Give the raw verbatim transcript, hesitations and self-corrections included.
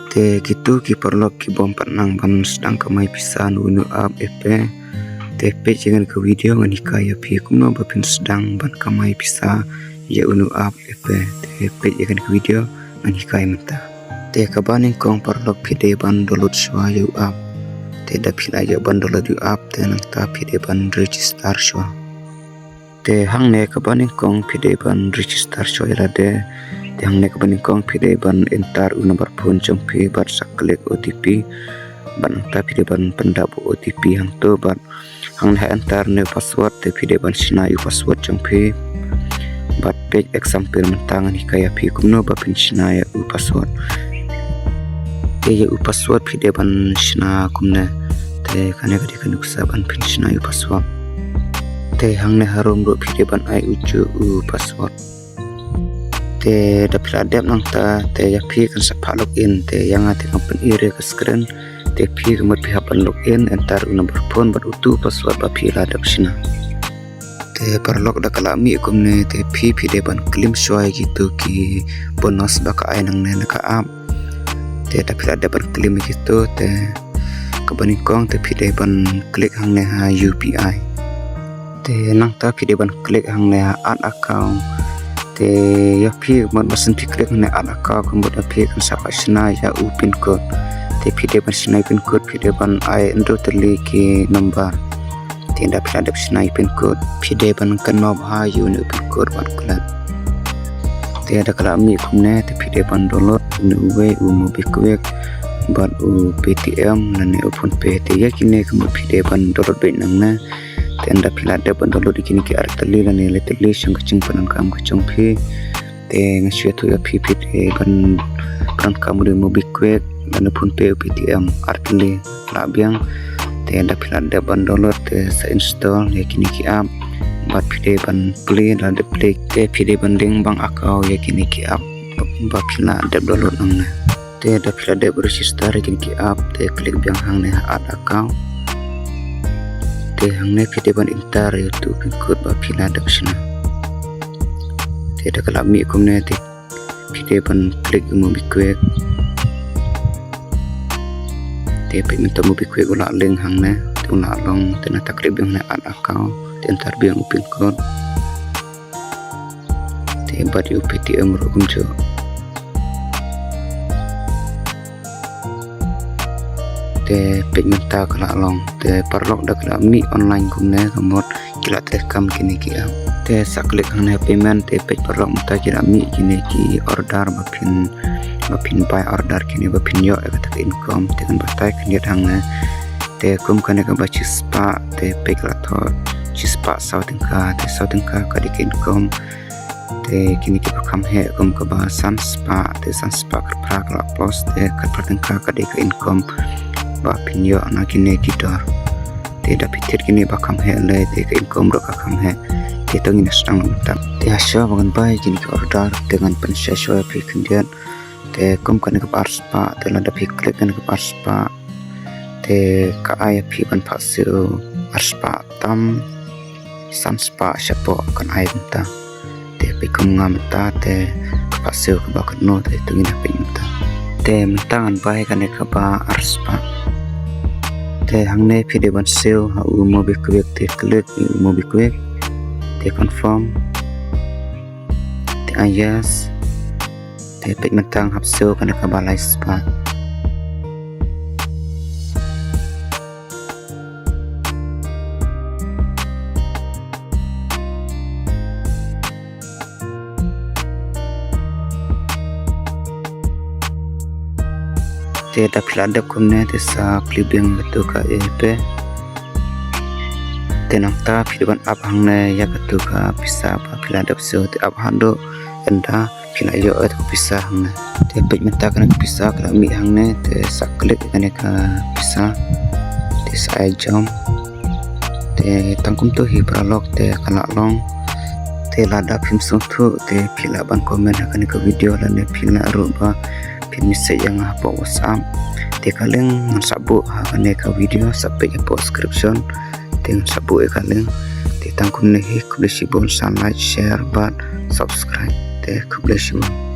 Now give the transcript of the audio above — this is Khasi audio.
Te kito ki paralok ki bym pat nang ban sdang kamai pisa na une u app Epay. Te peit ïa kane ka video ngan hikai ïa phi kumno ba phin sdang ban kamai pisa ïa une u app Epay. Te peit ïa kane ka video ngan hikai mynta. Te kaba nyngkong paralok phi dei ban download shuwa ïa u app. Te da phi la ïoh ban download ïa u app te nangta phi dei ban register shuwa. Te hangne kaba nyngkong phi dei ban register shuwa ïa lade. Te hangne kaba nyngkong phi dei ban enter u number phone jong phi bad sa click O T P. Bad nangta phi dei ban pyndap O T P hangto bad hangne ha enter ne password te phi dei ban shna ïa u password jong phi. Bad peit example mynta ngan hikai ïa phi kumno ba phin shna ïa u password. Te ïa u password phi dei ban shna kumne. Te kane ka dei ka nuksa ban phin shna ïa u password. Te hangne harum ruh phi dei ban ai u juh u password. Te da phi la dep nangta te ïa phi kan sa phah login te ïa nga te kan pyni re ka screen. Te phi ka mut phi hap ban login enter u number phone bad utu u password ba phi la dep shna. Te paralok da ka la mih kumne te phi phi dei ban claim shuwa ïa kito ki bonus ba ka ai nangne na ka app. Te da phi la dep ban claim ïa kito te kaba nyngkong te phi dei ban click hangne ha U P I. Te nangta phi dei ban click hangne ha add account. Te ïa phi ka mut ba shen phi click hangne add account ka mut ïa phi kan sa phah shna ïa u pin code. Te phi dei ban shna ïa u pin code phi dei ban ai hynriew tylli ki number. Te da phi la dep shna ïa u pin code phi dei ban kynmaw bha ïa une u pin code ban klet. Te da ka la mih kumne te phi dei ban download une uwei u MobiKwik bad u Paytm lane u PhonePe te ïa kine ka mut phi dei ban download beit nangne. Te ynda phi la dep ban download ïa kine ki ar tylli lane lai tylli shong ka jingpyndonkam ka jong phi. Te nga shu ïathuh ïa phi phi dei ban pyndonkam u dei MobiKwik lane PhonePe u Paytm ar tylli. Lah biang. Te ynda phi la dep ban download te sa install ïa kine ki app bad phi dei ban play lada dep play te phi dei ban link bank account ïa kine ki app ba phi la dep download nangne. Te da phi la dep register ïa kine ki app te click biang hangne ha add account. Te hangne phi dei ban enter ïa utu u pin code ba phi la dep shna. Te da ka la mih kumne te phi dei ban click ïa u MobiKwik. Te peit mynta u MobiKwik u la link hangne te u la long te nangta click biang hangne add account te enter biang u pin code. Te bad ïa u Paytm ruh kumjuh. Te peit mynta ka la long te paralok da ka la mih online kumne ka mut ki la trei kam kine ki app. Te sa click hangne payment te peit paralok mynta ki la mih kine ki order ba phin ba phin buy order kine ba phin ïoh ïa kata ka income te kan batai khyndiat hangne. Te kum kane kaba shispah te peit ka la thoh shispah saw tyngka te saw tyngka ka dei ka income. Te kine kiba kham heh kum kaba san spah te san spah khatphra ka la plus te khatphra tyngka ka dei ka income ba phin ïoh na kine ki dor. Te da phi thied kine ba kham heh lei te ka income ruh ka kham heh. Te to ngin ïa sdang mynta. Te hashuwa ba ngan buy kine ki order te ngan pynshai shuwa ïa phi khyndiat. Te kum kane kaba ar spah te lada phi click kane kaba ar spah te ka ai ïa phi ban phah siew ar spah tam san spah shapoh kan ai kumta. Te peit kum nga mynta te ka phah siew kaba kano te to ngin ïa peit mynta. Te mynta ngan buy kane kaba ar spah. Te hangne phi dei ban siew ha u MobiKwik te click ïa u MobiKwik. Te confirm. Te ai yes. Te peit mynta nga hap siew kane kaba lai spah. Te da phi la dep kumne te sa plie biang ïa katu ka app. Te nangta phi dei ban ap hangne ïa katu ka pisa ba phi la dep siew te ap haduh ynda phi la ïoh ïa ka pisa hangne. Te peit mynta kane ka pisa ka la mih hangne te sa click ïa kane ka pisa. Te sa ai jump. Te tang kumtu hi paralok te ka la long. Te lada phim sngewthuh te phi lah ban comment ha kane ka video lane phi lah ruh ba phin message ïa nga hapoh WhatsApp. Te ka link ngan sa buh ha kane ka video sa peit hapoh description. Te ngan sa buh ïa ka link. Te tang kumne hi khublei shibun sa like share bad subscribe. Te khublei shibun.